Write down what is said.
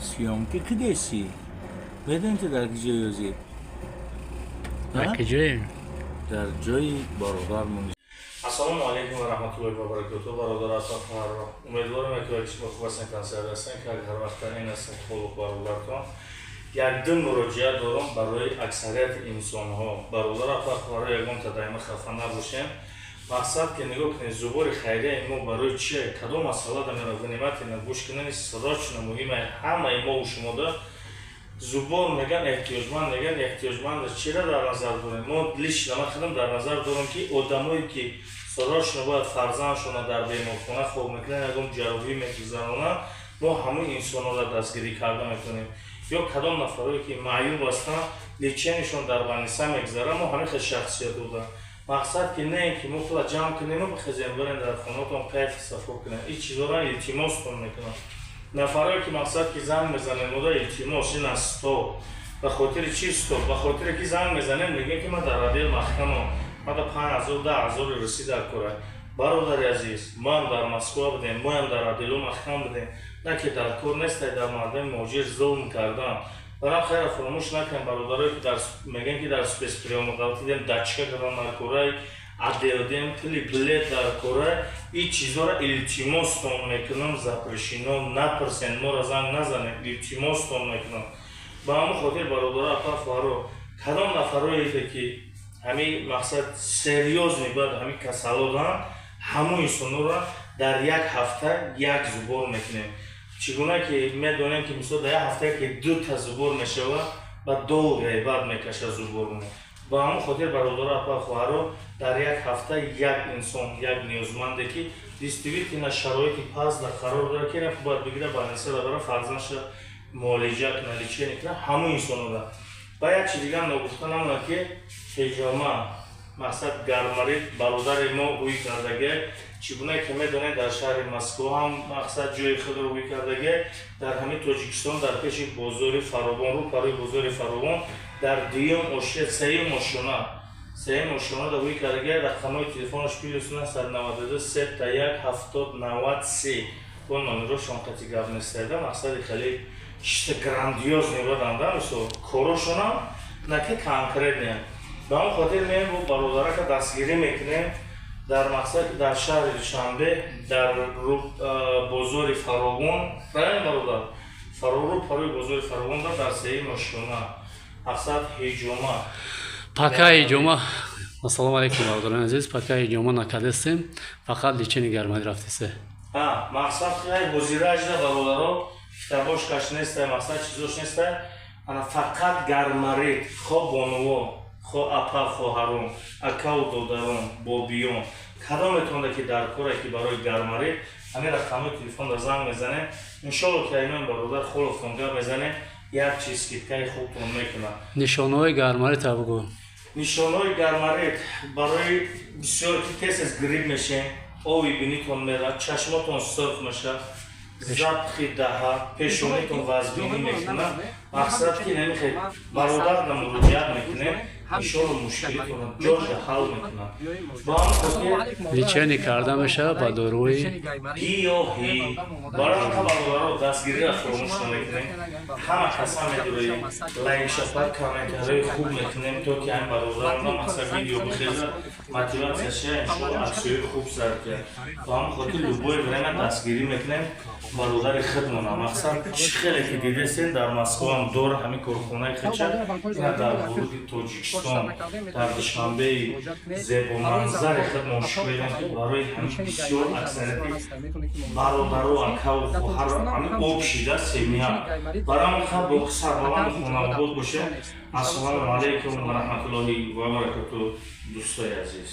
Съёмка кидеси, медонӣ ту дар киҷои ҳозир? Дар киҷоем? Дар ҷои бародармон. Ассалому алайкум ва раҳматуллоҳи ва баракотуҳ, бародар аса, хоҳарро. Умедворам, ки яки шумо хуб ҳастен, консерт ҳастен, ки ҳар вақт ин ҳастен, холуқ бародаратон. Як ду муроҷиат дорам барои аксарияти инсонҳо. Бародар, апа, хоҳаро, ягон тадайма хафа набошем. Мақсад ки нигоҳ кунед, зубори хайрияи мо барои чие, кадом масъала да мера, внимательно гӯш кунед, срочно муҳима ҳамаи мову шумода. Зубор меган, эҳтиёҷманд меган, эҳтиёҷманд чира дар назар дорем? Мо лично, ман худам дар назар дорам, ки одамое ки срочно бояд фарзандшона дар беморхона хоб мекунанд, ягон ҷарроҳӣ мегузаронанд, мо ҳамаи инсонҳоро дастгирӣ карда метавонем. Ё кадом нафарое ки маъюб ҳастанд, лечение шон дар больница мегузарад, мо ҳамин хел шахсият будам. Мақсад ки не ин ки мо пула ҷамъ кунему бихезем, бирем, дар хонаотон кайфи сафо кунем. Ин чизҳоро илтимостон мекунам. Нафарое ки, мақсад ки, занг мезанем ода, илтимос, ина стоп. Ба хотири чи стоп? Ба хотире ки занг мезанем, мегӯем, ки ман дар отдел маҳкамам, мада 5000, 10 000 русӣ дар кора. Бародари азиз, ман дар Москва будем, моям дар отдел у маҳкам будем, на ки дар кор нестай дар мардуми муҳоҷир зулм кардан. Барам хайра фаромӯш накунем, бародарое ки мегӯем, ки дар спецприём у ғалтидем, дачка кардан дар кораи, отдел дем, пули билет дар кора. Ин чизҳоро илтимостон мекунам, запрещено, напурсен, моро занг назанем, илтимостон мекунам. Ба ҳамон хотир, бародаро, апа, хоҳаро, кадом нафарое ки ҳамин, мақсад, серьёзный бояд ҳамин касалодан, ҳамон инсонҳоро дар як ҳафта як сбор мекунем. Чӣ гуна ки медонем, ки мисол дар як ҳафта ки дута сбор мешавад, ба долго бад мекашад сбор мо. Ба ҳамон хотир, бародаро, апа, хоҳаро, дар як ҳафта як инсон, як ниёзманде ки действительно шароити паст дар қарор дорад, ки бояд бигира, больница бара, фарзандша муолиҷа кунад, лечение кунад, ҳамон инсонора. Ба як чиз дигар ногуфта намонад, ки ҳиҷома, мақсад, гармарид бародари мо ҳуй кардагӣ. Чӣ гуна ки медонед, дар шаҳри Москва ҳам, мақсад, ҷои худро ҳуй кардагӣ, дар ҳамин Тоҷикистон, дар пеши бозори Фаровон, рӯ парои бозори Фаровон, дар дуюм ошия, сеюм ошёна, сеюм ошёна дар ҳуй кардагӣ. Рақамҳои телефонаш +992 331 70 93. Бо номерошон қати гап нестайда. Мақсади хеле чисто грандиозный баданда, мисол, корошонам на ки конкретный. Ба он хотир меем, бо бародарака дастгирӣ мекунем. Дар мақсад, дар шаҳри Душанбе, дар бозори Фаровон, правильно, бародар? Рӯ парои бозори Фаровон, дар сеюм ошёна, мақсад, ҳиҷома. Пока ҳиҷома. Ассалому алайкум, бародарони азиз. Пока ҳиҷома накардастем, фақат лечение гармарид рафтесе. Мақсад, ҳозиражда, бародаро, китобош каш нестай, мақсад, чизош нестай. Ана фақат гармарид, хо бонуво, хо апа, хоҳарон, акаву додарон, бобиён, кадометонда ки дар коре, ки барои гармарид, ҳамин рақамҳои телефонро занг мезанем. Иншолло, ки аймон бародар холовтон гап мезанем, як чиз скидка и хубтон мекунад. Нишонаҳои гармарид бугӯ. Нишонаҳои гармарид барои бисёр ки тез тез грипп мешем, оби бинитон мерад, чашмотон сурх мешавад, запах и даҳа, пешонитон вазбинӣ мекунад. Мақсад ки намехе бародарда муроҷиат мекунем, иншолло, мушкилитонро ҷоша ҳал мекунад. Ба ҳамон хотир Лечение карда мешавад ба доруи гиёҳӣ. Барои бародаро, дастгириро фаромӯш намекунем. Ҳама каса медороем, лайк шапат, комментарий ҳои хуб мекунем, то ки ҳамин бародарона, мақсад, видео бихеза, мотивация ша, иншолло, аксиёи хуб сар кунад. Ба ҳамон хотир любое время дастгирӣ мекунем бародари худмона. Мақсад, чӣ хеле ки дидесен, дар Москваам дора ҳамин корхонаи хеча, ина дар ҳудуди Тоҷикистон, дар Душанбеи зебоманзари худмон шоҳидем, ки барои ҳамин бисёр аксарияти бародару, акаву хоҳару, ҳамин общий да семья. Барои ҳамон хаб боқи сарбаланду хонавобод бошем. Ассалому алайкум ва раҳматуллоҳи ва баракату, дӯстои азиз.